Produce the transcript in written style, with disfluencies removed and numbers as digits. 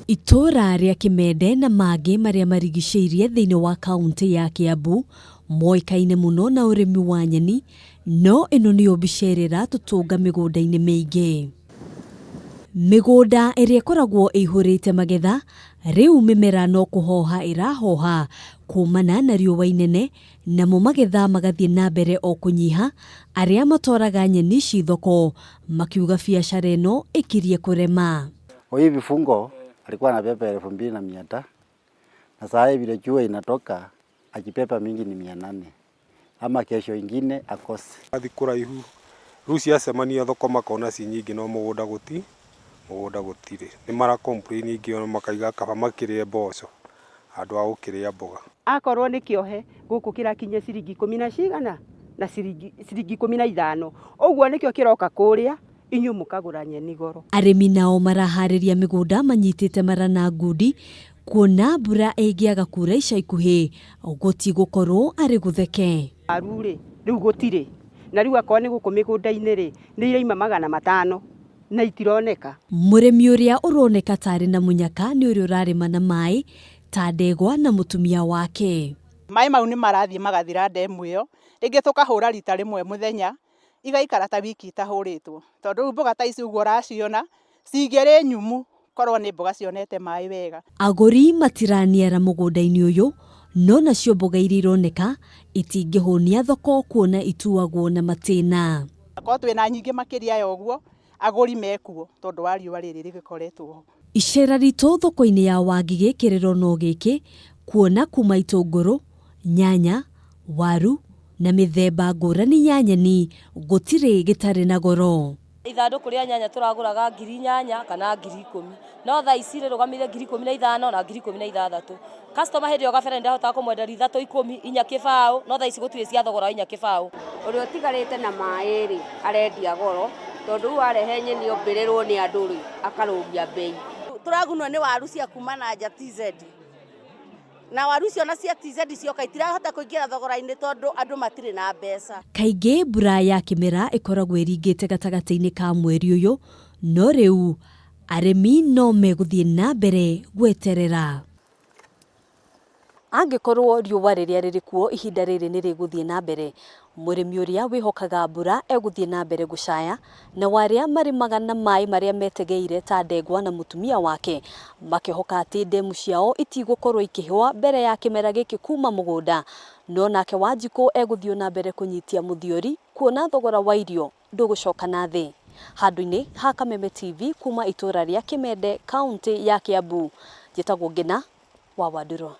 Itũũra rĩa Kĩmende na mangĩ marĩa marigicĩirie thĩinĩ wa kaũntĩ ya Kĩambu moĩkaine mũno na ũrĩmi wa nyeni, no ĩno nĩyo mbica ĩrĩa ĩratũtũnga mĩgũnda-inĩ mĩingĩ. Mĩgũnda ĩrĩa ĩkoragwo ĩihũrĩte magetha, rĩu mĩmera no kũhoha ĩrahoha kumana na riũa inene, namo magetha magathiĩ na mbere o kũnyiha, arĩa matwaraga nyeni ici thoko makiuga biacara ĩno ĩkirie kũrema. Kwa hii vifungo alikuwa anabeba 2500 na saa hii vile jua inatoka akibeba mingi ni 800 ama kesho ingine akose. Athiĩ kũraihu rĩu ciacemania thoko makona ci nyingĩ no mũgũnda gũti mũgũnda gũtirĩ. Nĩ mara complain aingĩ ona makaiga kaba makĩrĩe mboco handũ ha gũkĩrĩa mboga. Akorwo nĩ kĩohe gũkũ kĩrakinyia ciringi ikũmi na cigana na ciringi ciringi 15 ũguo nĩkĩo kĩroka kũrĩa inyuĩ mũkagũra nyeni goro. Arĩmi nao maraharĩria mĩgũnda manyitĩte mara na ngundi kuona mbura ĩngĩaga kura ica ikuhĩ gũtigũkorwo arĩ gũtheke. Waru rĩ rĩu gũtirĩ na rĩu akorwo nĩ gũkũ mĩgũnda-inĩ rĩ nĩ iraima 500 na itironeka. Mũrĩmi ũrĩa ũroneka tarĩ na mũnyaka nĩ ũrĩa ũrarĩma na maĩ ta ndegwa na mũtumia wake. Maĩ mau nĩ marathiĩ magathira ndemu ĩyo, rĩngĩ tũkahũra rita rĩmwe mũthenya, igaikara ta wiki itahũrĩtwo. Tondũ rĩu mboga ta ici ũguo ũraciona, cingĩrĩ nyũmũ korwo nĩ mboga cionete maĩ wega. Agũri matiraniara mũgũnda-inĩ ũyũ, no nacio mboga iria ironeka itingĩhũnia thoko kuona ituagwo na matĩna. Akorwo twĩna nyingĩ makĩria ya ũguo, agũri mekuo tondũ wa riũa rĩrĩ rĩgĩkoretwo ho. Icera ritũ thoko-inĩ ya Wangigĩ kĩrĩro no gĩkĩ, kuona kuma itũngũrũ, nyanya, waru na mĩthemba ngũrani ya nyeni gũtirĩ gĩtarĩ na goro. Ithandũkũ rĩa nyanya tũragũraga 8,000 kana 10,000, no thaa ici rĩrũgamĩire 15,000 na 16,000. Customer hĩndĩ ĩyo gabere nĩndahotaga kũmwenderia 3 10, 4 kĩbaũ, no thaa ici gũtirĩ cia thogora wa 4 kĩbaũ. Ũrĩa ũtigarĩte na maĩ rĩ, arendia goro, tondũ rĩu arehe nyeni ombĩrĩrwo nĩ andũ rĩ, akarũgia bei. Tũragunwo nĩ waru cia kuma na nja TZ. Na waru icio na cia TZ cioka itirahota kũingĩra thogora-inĩ tondũ andũ matirĩ na mbeca. Kaingĩ mbura ya kĩmera ĩkoragwo ĩringĩte gatagatĩ-inĩ ka mweri ũyũ, no rĩu arĩmi no megũthiĩ na mbere gweterera. Angĩkorwo riũa rĩrĩa rĩrĩ kuo ihinda rĩrĩ nĩ rĩgũthiĩ na mbere, mũrĩmi ũrĩa wĩhokaga mbura egũthiĩ na mbere gũcaya, nao arĩa marĩmaga na maĩ marĩa metegeire ta ndegwa na mũtumia wake makĩhoka atĩ ndemu ciao itigũkorwo ikĩhũa mbere ya kĩmera gĩkĩ kuma mũgũnda. No nake Wanjikũ egũthiĩ na mbere kũnyitia mũthiori kuona thogora wa irio ndũgũcoka na thĩ. Handũ-inĩ ha Kameme TV kuma itũra rĩa Kĩmende kaũntĩ ya Kĩambu, njĩtagwo Ngĩna wa Wandũrũ.